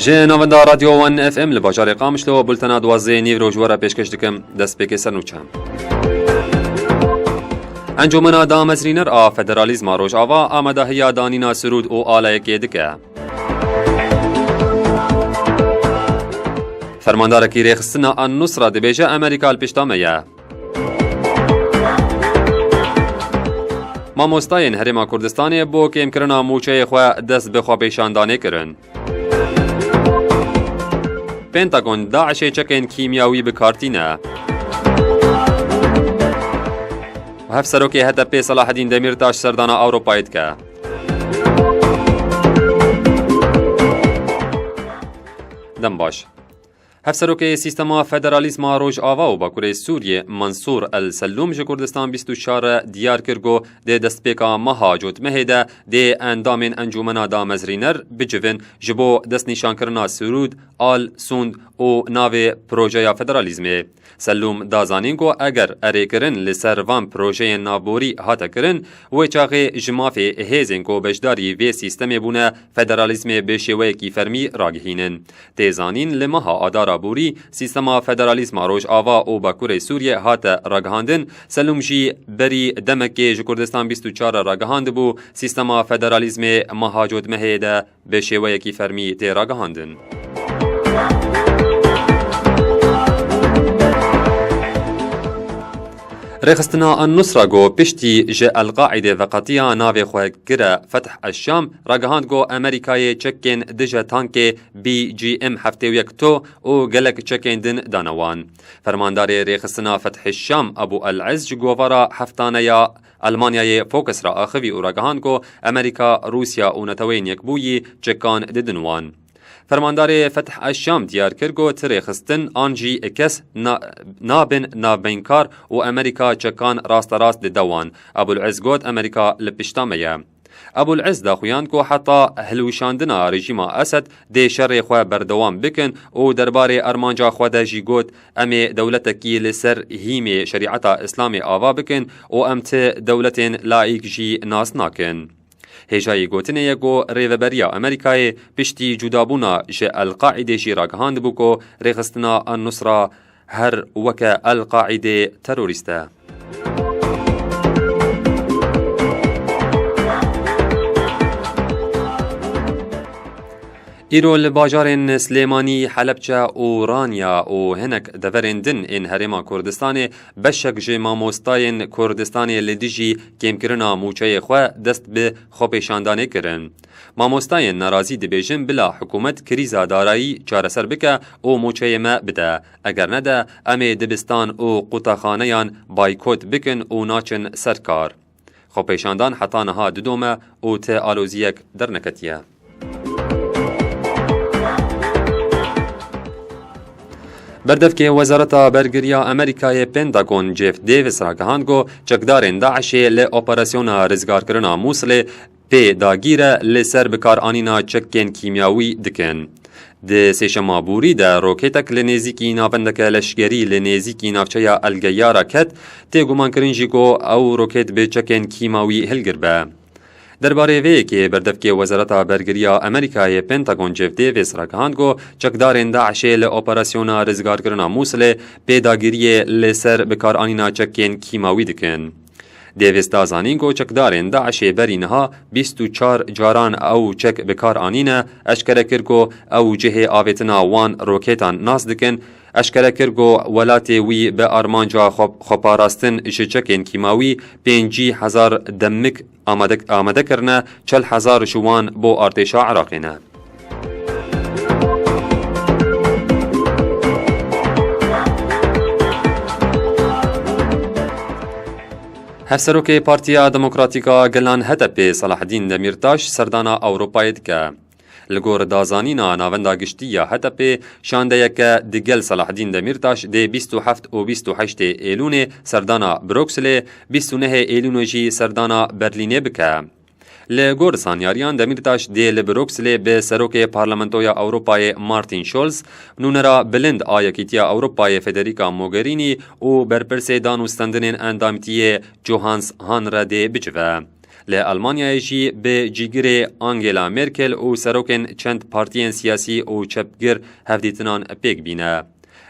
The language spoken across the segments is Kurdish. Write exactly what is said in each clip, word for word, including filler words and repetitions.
Ji navenda Radyo One F M li bajarê Qamişlo bultena duwazdehê nîv roj we re pêşkeş dikim. Destpêkê sernûçe. Encûmena Damezrîner a Federalîzma Rojava amadehiya danîna sirûd û aleyekê dike. Fermandarekî rêxistina An-Nusra dibêje, Amerîka li pişta me ye. Mamostayên Herêma Kurdistanê bo kêmkirina mûçeyê xwe dest bi xwepêşandanê kirin. Pentagon DAIŞê çekên kîmyawî bi kar tîne. Hevserokê H D P Selahedîn Demîrtaş serdana Ewropayê dike. Dem baş. Hevserokê Sîstema Federalîzma Rojava û Bakurê Sûriyê Mansûr El Sellûm ji Kurdistan bîst û çar re diyar kir ku di destpêka meha Cotmehê de dê endamên Encûmena Damezrîner bicivin ji bo destnîşankirina sirûd, al, sûnd û navê projeya federalîzmê. Sellûm da zanîn ku eger erêkirin li ser van projeyên navborî hate kirin, wê çaxê ji mafê hêzên ku beşdarî vê sîstemê bûne federalîzmê bi şêweyekî fermî ragihînin. Tê zanîn, li meha Adara borî Sîstema Federalîzma Rojava û Bakurê Sûriyê hate ragihandin. Selûm jî berî demekê ji Kurdistan bîst û çar re ragihandibû, Sîstema Federalîzmê meha Cotmehê de bi şêweyekî fermî tê ragihandin. Rêxistina An-Nusra ku piştî ji El-Qaîdê veqetiya navê xwe kire Feth El-Şam, ragihand ku Amerîkayê çekên dije tankê B G M heftê û yek to û gelek çekên din dane wan. Fermandarê rêxistina Feth El-Şam Abu El-Ez ji govara heftane ya Elmanyayê Fokus re axivî û ragihand ku Amerîka, Rûsya û Neteweyên Yekbûyî çekan didin wan. Fermandarê Feth El-Şam diyar kir ku ti rêxistin an jî kes na-, nabin navbeynkar û Amerîka çekan rasterast dide wan. Abul Ez got, Amerîka li pişta me ye. Abul Ez daxuyand ku heta hilwişandina rejîma Esed dê şerê xwe berdewam bikin û derbarê armanca xwe de jî got, em ê dewletekî li ser hîmê şerîeta Îslamê ava bikin û em ti dewletên laîk jî nas nakin. Hêjayî gotinê ye ku Rêveberiya Amerîkayê piştî cudabûna ji El-Qaîdê jî ragihandibû ku rêxistina An-Nusra her weke El-Qaîdê terorîst e. Îro li bajarên Silêmanî, Helebçe û Ranya û hinek deverên din ên Herêma Kurdistanê beşek ji mamostayên Kurdistanê li dijî kêmkirina mûçeyê xwe dest bi xwepêşandanê kirin. Mamostayên nerazî dibêjin, bila hikûmet krîza darayî çareser bike û mûçeyê me bide. Eger nede, em ê dibistan û quteqaneyan baykot bikin û naçin ser kar. Xwepêşandan heta niha didome û ti aloziyek derneketiye. Berdevkê Wezareta Bergiriya Amerîkayê Pentagon Jeff Davis ragihand ku çekdarên DAIŞê li operasyona rizgarkirina Mûsilê pê dagîr e li ser bikaranîna çekên kîmyawî dikin. Di sêşema borî de rokêtek li nêzîkî navendeke leşkerî li nêzîkî navçeya El Geyara ket, tê gumankirin jî ku ew rokêt bi çekên kîmawî hilgir be. Derbarê vê yekê berdevkê Wezareta Bergiriya Amerîkayê Pentagon Jeff Davis ragihand ku çekdarên DAIŞê li operasyona rizgarkirina Mûsilê pêdagiriyê li ser bikaranîna çekên kîmawî dikin. Davis da zanîn ku çekdarên DAIŞê berî niha bîst û çar caran ew çek bi kar anîne, eşkere kir ku ew cihê avêtina wan rokêtan nas dikin, eşkere kir ku welatê wî bi armanca xwe-, xweparastin ji çekên kîmawî pêncî hezar demik amade, amade kirine, çel hezar ji wan bo artêşa Iraqê ne. Hevserokê Partiya Demokratîk a Gelan H D P Selahaddîn Demîrtaş serdana Ewropayê dike. Li gor dazanîna Navenda Giştî ya H D P, şandeyeke digel Selahaddîn Demîrtaş dê bîst û heft û bîst û heştê Êlûnê serdana Brukselê, bîst û nehê Êlûnê jî serdana Berlînê bike. Li gor zanyariyan, Demîrtaş dê li Brukselê bi Serokê Parlamentoya Ewropayê Martin Schulz, nûnera bilind a Yekîtiya Ewropayê Federica Mogherini û berpirsê dan û stendinên endamtiyê Johannes Hahn re dê bicive. Li Almanyayê jî bi cîgirê Angela Merkel û serokên çend partiyên siyasî û çepgir hevdîtinan pêk bîne.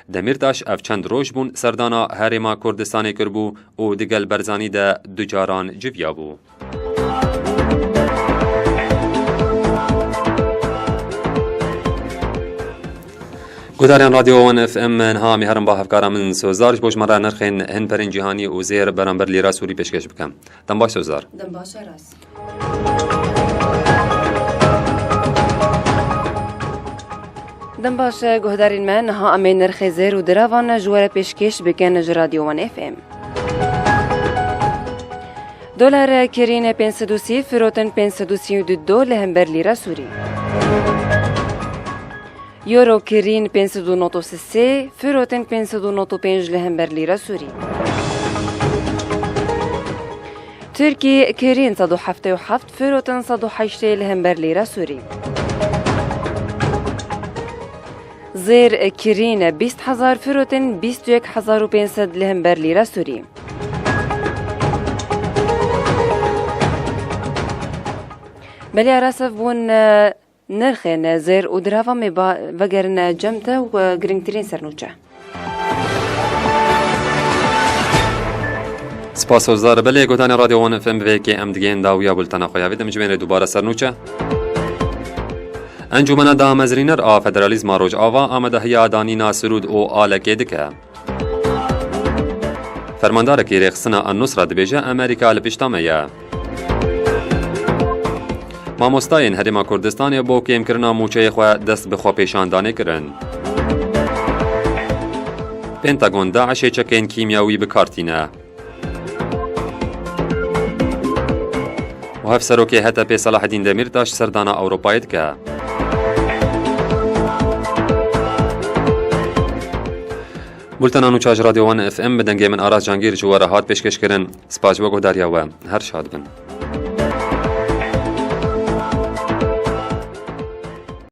Demîrtaş ev çend roj bûn serdana Herêma Kurdistanê kiribû û digel Berzanî de du caran civiyabû. Guhdarên Radyo One F M, niha em ê herin ba hevkara min Sozar ji bo ji me re nirxên hin perên cîhanî û zêr beramber lîra Sûrî pêşkêş bikim. Dem baş Sozar. Dem baş Aras. Dem baş, guhdarên me, niha em ê nirxê zêr û diravan ji we re pêşkêş bikin ji Radyo One F M. Dolar kirîn pênc sed û sî, firotin pênc sed û sî û du do li hember lîra Sûrî. Euro kirîn pênc sed û nod û sê, firotin pênc sed û nod û pênc li hember lîra Sûrî. Tirkî kirîn sed û heftê û heft, firotin sed û heştê li hember lîra Sûrî. Zêr kirîn bîst hezar, firotin bîst û yek hezar û pênc sed li hember lîra Sûrî. Belê Aras, ev bûn, e, nirxên zêr û dirava. Em ê ba-, vegerin cem te û, e, girîngtirîn sernûçe. Spas Sozar. Belê, guhdarên Radyo One F M, bi vê yekê em digihên dawiya bultena xwe ya vê demê. Ji wê re dubare sernûçe. Encûmena Damezrîner a Federalîzma Rojava amadehiya danîna sirûd û alekê dike. Fermandarekî rêxistina An-Nusra dibêje, Amerîka li pişta me ye. Mamostayên Herêma Kurdistanê bo kêmkirina mûçeyê xwe dest bi xwepêşandanê kirin. Pentagon DAIŞê çekên kîmyawî bi kar tîne. Û Hevserokê H D P Selaheddîn Demîrtaş serdana Ewropayê dike. Bultena nûçe ji Radyo One F M bi dengê min Aras Cangîr ji we re hat pêşkêşkirin. Spas ji we guhdariya we. Her şad bin.